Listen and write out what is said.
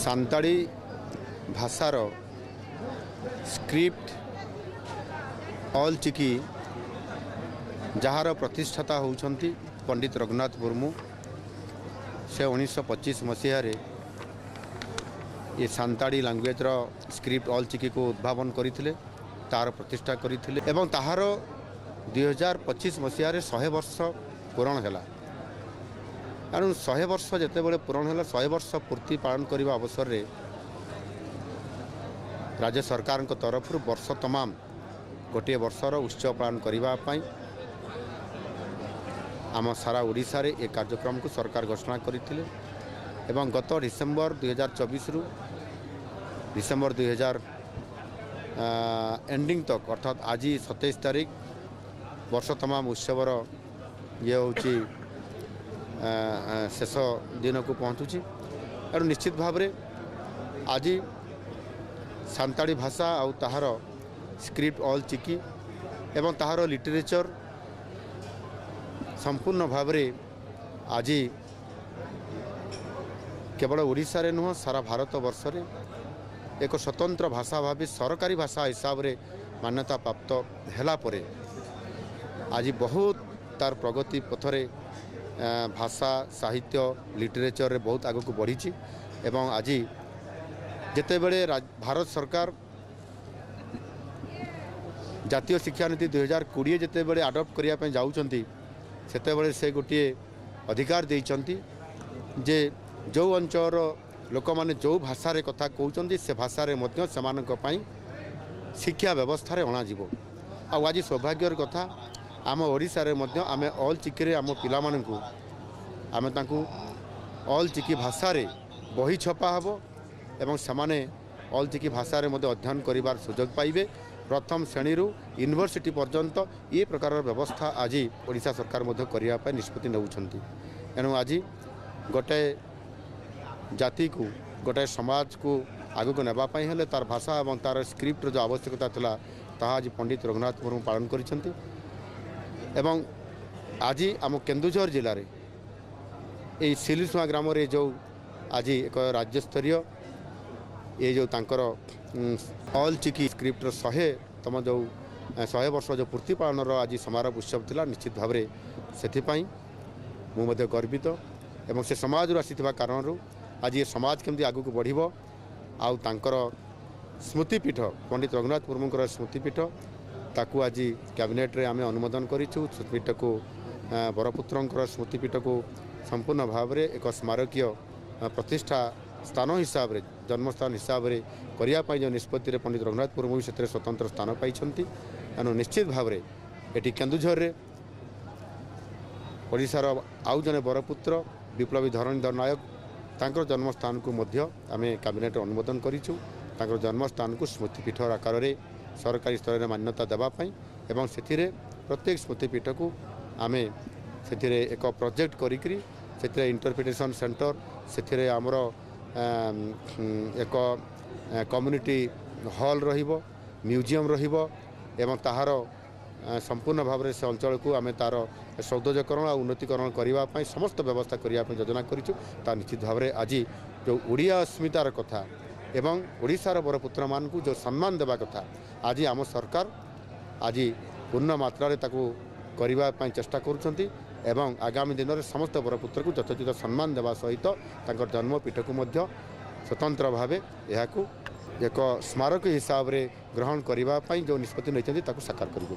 ସାନ୍ତାଳୀ ଭାଷାର script all Chiki, ଯାହାର ପ୍ରତିଷ୍ଠାତା ହେଉଛନ୍ତି ପଣ୍ଡିତ ରଘୁନାଥ ମୁର୍ମୁ। ସେ 1925 ମସିହାରେ ଏ ସାନ୍ତାଳୀ ଲାଙ୍ଗୁଏଜର ସ୍କ୍ରିପ୍ଟ ଅଲ୍ ଚିକିକୁ ଉଦ୍ଭାବନ କରିଥିଲେ, ତାହାର ପ୍ରତିଷ୍ଠା କରିଥିଲେ ଏବଂ ତାହାର 2025 ମସିହାରେ 100 ବର୍ଷ ପୂରଣ ହେଲା। କାରଣ 100 ବର୍ଷ ଯେତେବେଳେ ପୂରଣ ହେଲା, 100 ବର୍ଷ ପୂର୍ତ୍ତି ପାଳନ କରିବା ଅବସରରେ ରାଜ୍ୟ ସରକାରଙ୍କ ତରଫରୁ ବର୍ଷ ତମାମ ଗୋଟିଏ ବର୍ଷର ଉତ୍ସବ ପାଳନ କରିବା ପାଇଁ ଆମ ସାରା ଓଡ଼ିଶାରେ ଏ କାର୍ଯ୍ୟକ୍ରମକୁ ସରକାର ଘୋଷଣା କରିଥିଲେ ଏବଂ ଗତ ଡିସେମ୍ବର 2024ରୁ ଡିସେମ୍ବର 2000 ଏଣ୍ଡିଂ ତକ, ଅର୍ଥାତ୍ ଆଜି 27 ତାରିଖ ବର୍ଷ ତମାମ ଉତ୍ସବର ଇଏ ହେଉଛି ଶେଷ ଦିନକୁ ପହଞ୍ଚୁଛି। ତେଣୁ ନିଶ୍ଚିତ ଭାବରେ ଆଜି ସାନ୍ତାଳୀ ଭାଷା ଆଉ ତାହାର ସ୍କ୍ରିପ୍ଟ ଅଲ୍ ଚିକି ଏବଂ ତାହାର ଲିଟରେଚର୍ ସମ୍ପୂର୍ଣ୍ଣ ଭାବରେ ଆଜି କେବଳ ଓଡ଼ିଶାରେ ନୁହଁ, ସାରା ଭାରତ ବର୍ଷରେ ଏକ ସ୍ୱତନ୍ତ୍ର ଭାଷା ଭାବେ ସରକାରୀ ଭାଷା ହିସାବରେ ମାନ୍ୟତା ପ୍ରାପ୍ତ ହେଲା ପରେ ଆଜି ବହୁତ ତାର ପ୍ରଗତି ପଥରେ ଭାଷା, ସାହିତ୍ୟ, ଲିଟରେଚରରେ ବହୁତ ଆଗକୁ ବଢ଼ିଛି। ଏବଂ ଆଜି ଯେତେବେଳେ ଭାରତ ସରକାର ଜାତୀୟ ଶିକ୍ଷାନୀତି 2020 ଯେତେବେଳେ ଆଡ଼ପ୍ଟ କରିବା ପାଇଁ ଯାଉଛନ୍ତି, ସେତେବେଳେ ସେ ଗୋଟିଏ ଅଧିକାର ଦେଇଛନ୍ତି ଯେ ଯେଉଁ ଅଞ୍ଚଳର ଲୋକମାନେ ଯେଉଁ ଭାଷାରେ କଥା କହୁଛନ୍ତି, ସେ ଭାଷାରେ ମଧ୍ୟ ସେମାନଙ୍କ ପାଇଁ ଶିକ୍ଷା ବ୍ୟବସ୍ଥାରେ ଅଣାଯିବ। ଆଉ ଆଜି ସୌଭାଗ୍ୟର କଥା, ଆମ ଓଡ଼ିଶାରେ ମଧ୍ୟ ଆମେ ଅଲ୍ ଚିକିରେ ଆମ ପିଲାମାନଙ୍କୁ ଆମେ ତାଙ୍କୁ ଅଲ୍ ଚିକି ଭାଷାରେ ବହି ଛପା ହେବ ଏବଂ ସେମାନେ ଅଲ୍ ଚିକି ଭାଷାରେ ମଧ୍ୟ ଅଧ୍ୟୟନ କରିବାର ସୁଯୋଗ ପାଇବେ। ପ୍ରଥମ ଶ୍ରେଣୀରୁ ୟୁନିଭର୍ସିଟି ପର୍ଯ୍ୟନ୍ତ ଏ ପ୍ରକାରର ବ୍ୟବସ୍ଥା ଆଜି ଓଡ଼ିଶା ସରକାର ମଧ୍ୟ କରିବା ପାଇଁ ନିଷ୍ପତ୍ତି ନେଉଛନ୍ତି। ଏଣୁ ଆଜି ଗୋଟାଏ ଜାତିକୁ, ଗୋଟାଏ ସମାଜକୁ ଆଗକୁ ନେବା ପାଇଁ ହେଲେ ତାର ଭାଷା ଏବଂ ତାର ସ୍କ୍ରିପ୍ଟର ଯେଉଁ ଆବଶ୍ୟକତା ଥିଲା, ତାହା ଆଜି ପଣ୍ଡିତ ରଘୁନାଥ ମୁର୍ମୁ ପାଳନ କରିଛନ୍ତି। ଏବଂ ଆଜି ଆମ କେନ୍ଦୁଝର ଜିଲ୍ଲାରେ ଏଇ ସିଲିସୁଆଁ ଗ୍ରାମରେ ଯେଉଁ ଆଜି ଏକ ରାଜ୍ୟସ୍ତରୀୟ ଏ ଯେଉଁ ତାଙ୍କର ଅଲ୍ ଚିକି ସ୍କ୍ରିପ୍ଟର 100ତମ ଯେଉଁ 100 ବର୍ଷ ଯେଉଁ ପୂର୍ତ୍ତି ପାଳନର ଆଜି ସମାରୋହ ଉତ୍ସବ ଥିଲା, ନିଶ୍ଚିତ ଭାବରେ ସେଥିପାଇଁ ମୁଁ ମଧ୍ୟ ଗର୍ବିତ। ଏବଂ ସେ ସମାଜରୁ ଆସିଥିବା କାରଣରୁ ଆଜି ଏ ସମାଜ କେମିତି ଆଗକୁ ବଢ଼ିବ ଆଉ ତାଙ୍କର ସ୍ମୃତିପୀଠ, ପଣ୍ଡିତ ରଘୁନାଥ ମୁର୍ମୁଙ୍କର ସ୍ମୃତିପୀଠ, ତାକୁ ଆଜି କ୍ୟାବିନେଟ୍ରେ ଆମେ ଅନୁମୋଦନ କରିଛୁ। ସ୍ମୃତିପୀଠକୁ, ବରପୁତ୍ରଙ୍କର ସ୍ମୃତିପୀଠକୁ ସମ୍ପୂର୍ଣ୍ଣ ଭାବରେ ଏକ ସ୍ମାରକୀୟ ପ୍ରତିଷ୍ଠା ସ୍ଥାନ ହିସାବରେ, ଜନ୍ମସ୍ଥାନ ହିସାବରେ କରିବା ପାଇଁ ଯେଉଁ ନିଷ୍ପତ୍ତିରେ ପଣ୍ଡିତ ରଘୁନାଥ ମୁର୍ମୁ ବି ସେଥିରେ ସ୍ୱତନ୍ତ୍ର ସ୍ଥାନ ପାଇଛନ୍ତି। ତେଣୁ ନିଶ୍ଚିତ ଭାବରେ ଏଠି କେନ୍ଦୁଝରରେ ଓଡ଼ିଶାର ଆଉ ଜଣେ ବରପୁତ୍ର ବିପ୍ଳବୀ ଧରଣୀଧର ନାୟକ, ତାଙ୍କର ଜନ୍ମସ୍ଥାନକୁ ମଧ୍ୟ ଆମେ କ୍ୟାବିନେଟ୍ରେ ଅନୁମୋଦନ କରିଛୁ। ତାଙ୍କର ଜନ୍ମସ୍ଥାନକୁ ସ୍ମୃତିପୀଠ ଆକାରରେ ସରକାରୀ ସ୍ତରରେ ମାନ୍ୟତା ଦେବା ପାଇଁ ଏବଂ ସେଥିରେ ପ୍ରତ୍ୟେକ ସ୍ମୃତିପୀଠକୁ ଆମେ ସେଥିରେ ଏକ ପ୍ରୋଜେକ୍ଟ କରିକିରି ସେଥିରେ ଇଣ୍ଟରପ୍ରିଟେସନ୍ ସେଣ୍ଟର, ସେଥିରେ ଆମର ଏକ କମ୍ୟୁନିଟି ହଲ୍ ରହିବ, ମ୍ୟୁଜିୟମ୍ ରହିବ ଏବଂ ତାହାର ସମ୍ପୂର୍ଣ୍ଣ ଭାବରେ ସେ ଅଞ୍ଚଳକୁ ଆମେ ତା'ର ସୌନ୍ଦର୍ଯ୍ୟକରଣ ଆଉ ଉନ୍ନତିକରଣ କରିବା ପାଇଁ ସମସ୍ତ ବ୍ୟବସ୍ଥା କରିବା ପାଇଁ ଯୋଜନା କରିଛୁ। ତା ନିଶ୍ଚିତ ଭାବରେ ଆଜି ଯେଉଁ ଓଡ଼ିଆ ଅସ୍ମିତାର କଥା ଏବଂ ଓଡ଼ିଶାର ବରପୁତ୍ରମାନଙ୍କୁ ଯେଉଁ ସମ୍ମାନ ଦେବା କଥା, ଆଜି ଆମ ସରକାର ଆଜି ପୂର୍ଣ୍ଣ ମାତ୍ରାରେ ତାକୁ କରିବା ପାଇଁ ଚେଷ୍ଟା କରୁଛନ୍ତି ଏବଂ ଆଗାମୀ ଦିନରେ ସମସ୍ତ ବରପୁତ୍ରକୁ ଯଥୋଚିତ ସମ୍ମାନ ଦେବା ସହିତ ତାଙ୍କର ଜନ୍ମପୀଠକୁ ମଧ୍ୟ ସ୍ୱତନ୍ତ୍ର ଭାବେ ଏହାକୁ ଏକ ସ୍ମାରକୀ ହିସାବରେ ଗ୍ରହଣ କରିବା ପାଇଁ ଯେଉଁ ନିଷ୍ପତ୍ତି ନେଇଛନ୍ତି, ତାକୁ ସାକାର କରିବେ।